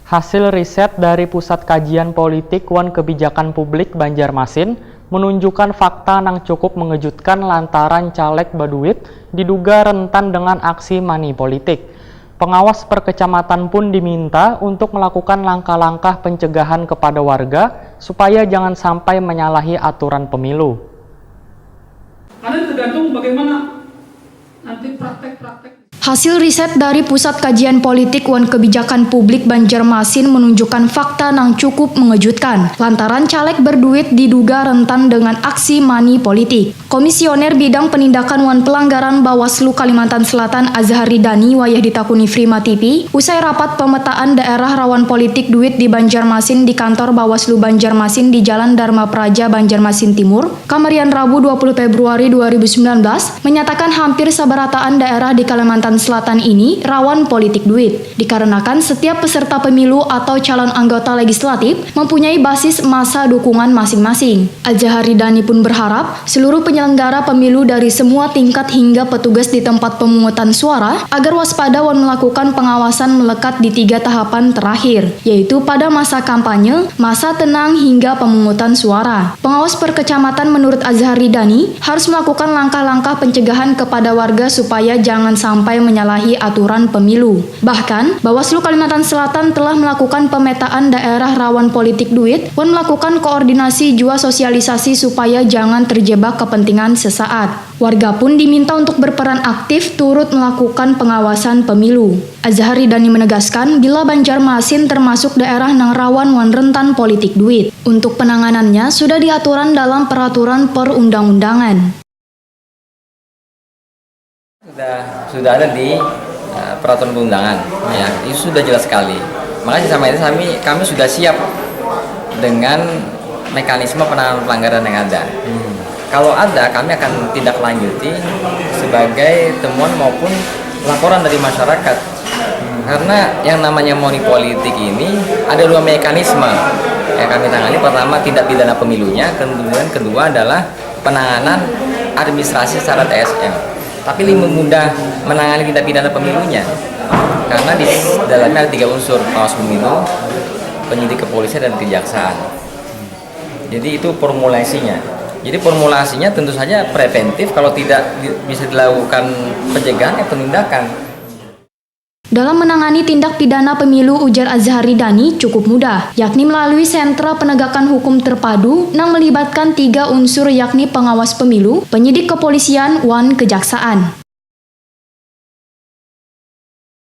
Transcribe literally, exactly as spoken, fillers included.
Hasil riset dari Pusat Kajian Politik wan Kebijakan Publik Banjarmasin menunjukkan fakta nang cukup mengejutkan lantaran caleg baduit diduga rentan dengan aksi money politik. Pengawas perkecamatan pun diminta untuk melakukan langkah-langkah pencegahan kepada warga supaya jangan sampai menyalahi aturan pemilu. Karena tergantung bagaimana nanti praktek-praktek. Hasil riset dari Pusat Kajian Politik wan Kebijakan Publik Banjarmasin menunjukkan fakta nang cukup mengejutkan, lantaran caleg berduit diduga rentan dengan aksi money politik. Komisioner Bidang Penindakan wan Pelanggaran Bawaslu Kalimantan Selatan Azhari Dani wayah ditakuni Frima T V, usai rapat pemetaan daerah rawan politik duit di Banjarmasin di kantor Bawaslu Banjarmasin di Jalan Dharma Praja Banjarmasin Timur, Kamarian Rabu dua puluh Februari dua ribu sembilan belas, menyatakan hampir sabarataan daerah di Kalimantan Selatan ini rawan politik duit, dikarenakan setiap peserta pemilu atau calon anggota legislatif mempunyai basis masa dukungan masing-masing. Azhari Dani pun berharap seluruh penyelenggara pemilu dari semua tingkat hingga petugas di tempat pemungutan suara agar waspada wan melakukan pengawasan melekat di tiga tahapan terakhir, yaitu pada masa kampanye, masa tenang hingga pemungutan suara. Pengawas perkecamatan menurut Azhari Dani harus melakukan langkah-langkah pencegahan kepada warga supaya jangan sampai menyalahi aturan pemilu. Bahkan, Bawaslu Kalimantan Selatan telah melakukan pemetaan daerah rawan politik duit wan melakukan koordinasi jua sosialisasi supaya jangan terjebak kepentingan sesaat. Warga pun diminta untuk berperan aktif turut melakukan pengawasan pemilu. Azhari Dani menegaskan bila Banjarmasin termasuk daerah nang rawan wan rentan politik duit. Untuk penanganannya sudah diaturan dalam peraturan perundang-undangan. Sudah sudah ada di uh, peraturan perundangan, ya itu sudah jelas sekali. Makanya sama ini kami kami sudah siap dengan mekanisme penanganan pelanggaran yang ada. Hmm. Kalau ada, kami akan tindak lanjuti sebagai temuan maupun laporan dari masyarakat. Hmm. Karena yang namanya money politik ini ada dua mekanisme yang kami tangani. Pertama, tindak pidana pemilunya, kemudian kedua adalah penanganan administrasi secara T S M. Tapi lebih mudah menangani tindak pidana pemilunya karena di dalamnya ada tiga unsur, pengawas pemilu, penyidik kepolisian dan kejaksaan. Jadi itu formulasinya. Jadi formulasinya tentu saja preventif, kalau tidak bisa dilakukan pencegahan ya penindakan. Dalam menangani tindak pidana pemilu, ujar Azhari Dani, cukup mudah, yakni melalui sentra penegakan hukum terpadu nang melibatkan tiga unsur, yakni pengawas pemilu, penyidik kepolisian, wan kejaksaan.